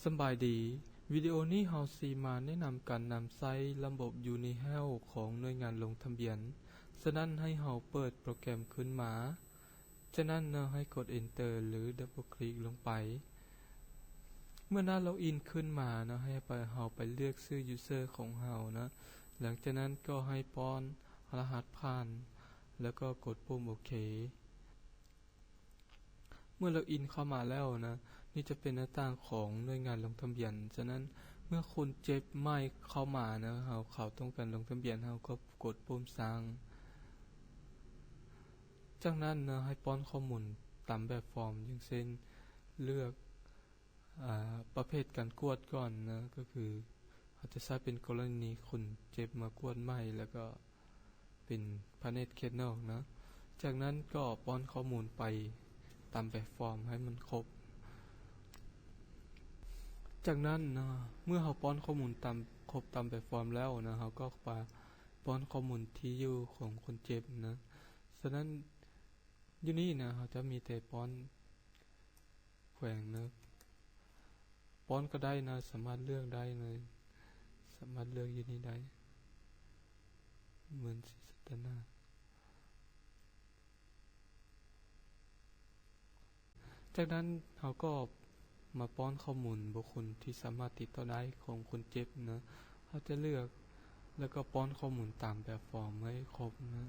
ສະບາຍດີ, ວິດີໂອນີ້ເຮົາຊິມາແນະນຳການນຳໃຊ້ລະບົບ Unihealth ຂອງໜ່ວຍງານລົງທະບຽນ. ສະນັ້ນໃຫ້ເຮົາເປີດໂປຣແກຣມຂຶ້ນມາ. ຈາກນັ້ນເນາະ ໃຫ້ກົດ Enter ຫຼື Double Click ລົງໄປ. ເມື່ອໜ້າ Login ຂຶ້ນມາເນາະ ໃຫ້ໄປ ເຮົາໄປເລືອກຊື່ User ຂອງເຮົາເນາະ. ຫຼັງຈາກນັ້ນກໍໃຫ້ປ້ອນລະຫັດຜ່ານ ແລ້ວກໍກົດປຸ່ມໂອເຄ. ເມື່ອ Login ເຂົ້າມາແລ້ວນະ, ນີ້ຈະເປັນໜ້າຕ່າງຂອງໜ່ວຍງານລົງທະບຽນ. ສະນັ້ນ ເມື່ອຄົນເຈັບໃໝ່ເຂົ້າມານະ, ເຮົາ ເຂົາຕ້ອງການລົງທະບຽນ, ເຮົາກໍກົດປຸ່ມສ້າງ. ຈາກນັ້ນນະ, ໃຫ້ປ້ອນຂໍ້ມູນຕາມແບບຟອມ, ຢ່າງເຊັ່ນ ເລືອກ ອາ ປະເພດການກວດກ່ອນນະ, ກໍຄືເຮົາຈະໃຊ້ເປັນກໍລະນີຄົນເຈັບມາກວດໃໝ່ ແລ້ວກໍເປັນພະແນກເຂດນອກນະ. ຈາກນັ້ນກໍປ້ອນຂໍ້ມູນໄປຕາມແບບຟອມໃຫ້ມັນຄົບ. ຈາກນັ້ນນະ, ເມື່ອເຮົາປ້ອນຂໍ້ມູນຕາມ ຄົບຕາມແບບຟອມແລ້ວນະ, ເຮົາກໍປະ ປ້ອນຂໍ້ມູນທີ່ຢູ່ຂອງຄົນເຈັບນະ. ສະນັ້ນ ຢູ່ນີ້ນະ ເຮົາຈະມີແຕ່ປ້ອນແຂວງເນາະ, ປ້ອນກໍໄດ້ນະ, ສາມາດເລືອກໄດ້ນະ, ສາມາດເລືອກຢູ່ນີ້ໄດ້ ເມືອງສີສັດຕະນາກ. ຈາກນັ້ນເຮົາກໍມາປ້ອນຂໍ້ມູນບຸກຄົນທີ່ສາມາດຕິດຕໍ່ໄດ້ຂອງຄົນເຈັບນະ, ເຮົາຈະເລືອກ ແລ້ວກໍປ້ອນຂໍ້ມູນຕາມແບບຟອມໃຫ້ຄົບນະ.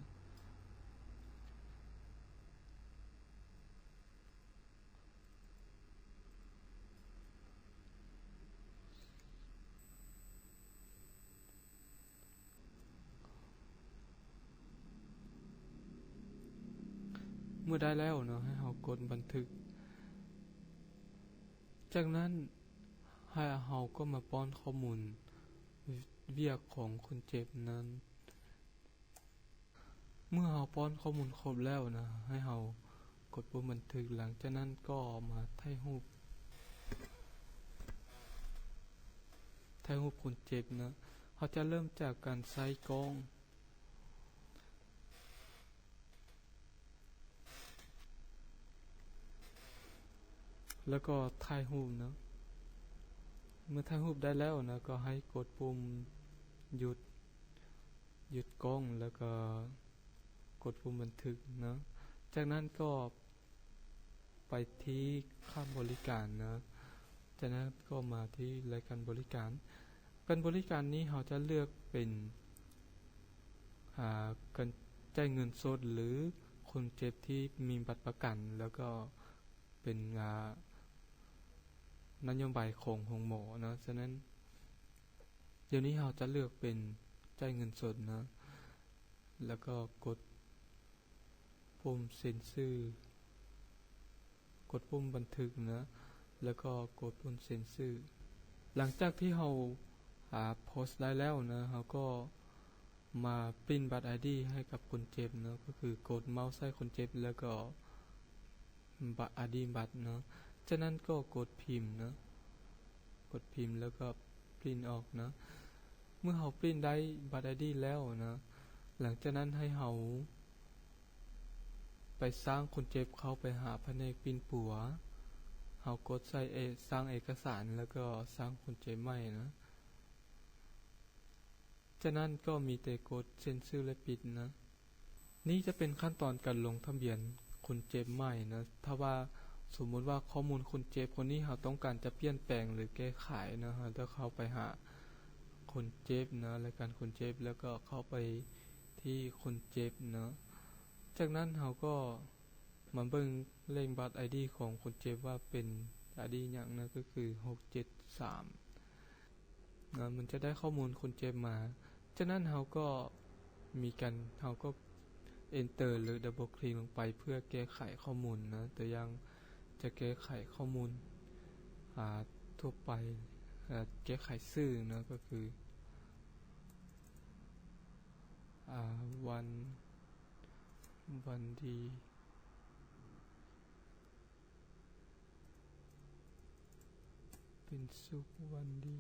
ເມື່ອໄດ້ແລ້ວເນາະ, ໃຫ້ເຮົາກົດບັນທຶກ. ຈາກນັ້ນ ໃຫ້ເຮົາກໍມາປ້ອນຂໍ້ມູນວຽກຂອງຄົນເຈັບນັ້ນ. ເມື່ອເຮົາປ້ອນຂໍ້ມູນຄົບແລ້ວນະ, ໃຫ້ເຮົາກົດປຸ່ມບັນທຶກ. ຫຼັງຈາກນັ້ນກໍມາຖ່າຍຮູບ, ຖ່າຍຮູບຄົນເຈັບນະ. ເຮົາຈະເລີ່ມຈາກການໃຊ້ກ້ອງ ແລ້ວກໍຖ່າຍຮູບເນາະ. ເມື່ອຖ່າຍຮູບໄດ້ແລ້ວນະ, ກໍໃຫ້ກົດປຸ່ມຢຸດ, ຢຸດກ້ອງ ແລ້ວກໍກົດປຸ່ມບັນທຶກເນາະ. ຈາກນັ້ນກໍໄປທີ່ຄ່າບໍລິການເນາະ. ຈາກນັ້ນກໍມາທີ່ລາຍການບໍລິການ. ການບໍລິການນີ້ເຮົາຈະເລືອກເປັນ ອາ ການຈ່າຍເງິນສົດ ຫຼື ຄົນເຈັບທີ່ມີບັດປະກັນ ແລ້ວກໍເປັນ ອາ ນະໂຍບາຍຂອງໂຮງໝໍເນາະ. ສະນັ້ນ ດຽວນີ້ເຮົາຈະເລືອກເປັນຈ່າຍເງິນສົດເນາະ ແລ້ວກໍກົດ ປຸ່ມເຊັນຊື່, ກົດປຸ່ມບັນທຶກນະ, ແລ້ວກໍກົດປຸ່ມເຊັນຊື່. ຫຼັງຈາກທີ່ເຮົາ ອາ ໂພສໄດ້ແລ້ວນະ, ເຮົາກໍມາປຣິ້ນບັດໄອດີໃຫ້ກັບຄົນເຈັບເນາະ, ກໍຄືກົດເມົາສ໌ໃສ່ຄົນເຈັບ ແລ້ວກໍບັດ ໄອດີບັດເນາະ. ຈາກນັ້ນກໍກົດພິມເນາະ, ກົດພິມ ແລ້ວກໍປຣິ້ນອອກເນາະ. ເມື່ອເຮົາປຣິ້ນໄດ້ບັດໄອດີແລ້ວນະ, ຫຼັງຈາກນັ້ນໃຫ້ເຮົາ ໄປສ້າງຄົນເຈັບເຂົ້າໄປຫາພະແນກປິ່ນປົວ. ເຮົາກົດໃສ່ເອ ສ້າງເອກະສານ ແລ້ວກໍສ້າງຄົນເຈັບໃໝ່ນະ. ຈາກນັ້ນກໍມີແຕ່ກົດເຊັນຊື່ ແລະ ປິດນະ. ນີ້ຈະເປັນຂັ້ນຕອນການລົງທະບຽນຄົນເຈັບໃໝ່ນະ. ຖ້າວ່າສົມມຸດວ່າຂໍ້ມູນຄົນເຈັບຄົນນີ້ເຮົາຕ້ອງການຈະປ່ຽນແປງ ຫຼື ແກ້ໄຂນະ, ເຮົາຈະເຂົ້າໄປຫາຄົນເຈັບນະ, ລາຍການຄົນເຈັບ ແລ້ວກໍເຂົ້າໄປ ທີ່ຄົນເຈັບເນາະ. ຈາກນັ້ນເຮົາກໍມາເບິ່ງເລກບັດໄອດີຂອງຄົນເຈັບວ່າເປັນໄອດີຫຍັງນະ, ກໍຄືຫົກເຈັດສາມເນາະ, ມັນຈະໄດ້ຂໍ້ມູນຄົນເຈັບມາ. ຈາກນັ້ນເຮົາກໍມີການ ເຮົາກໍ Enter ຫຼື Double Click ລົງໄປເພື່ອແກ້ໄຂຂໍ້ມູນນະ. ຕົວຢ່າງຈະແກ້ໄຂຂໍ້ມູນ ອາ ທົ່ວໄປ ອາ ແກ້ໄຂຊື່ນະ, ກໍຄື ອາ ວັນ ວັນດີ ເປັນສຸກ ວັນດີ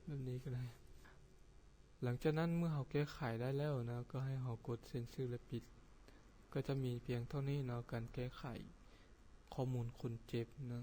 ແບບນີ້ກໍໄດ້. ຫຼັງຈາກນັ້ນເມື່ອເຮົາແກ້ໄຂໄດ້ແລ້ວນະ, ກໍໃຫ້ເຮົາກົດເຊັນຊື່ ແລະ ປິດ. ກໍຈະມີພຽງເທົ່ານີ້ເນາະ, ການແກ້ໄຂ ຂໍ້ມູນຄົນເຈັບເນາະ.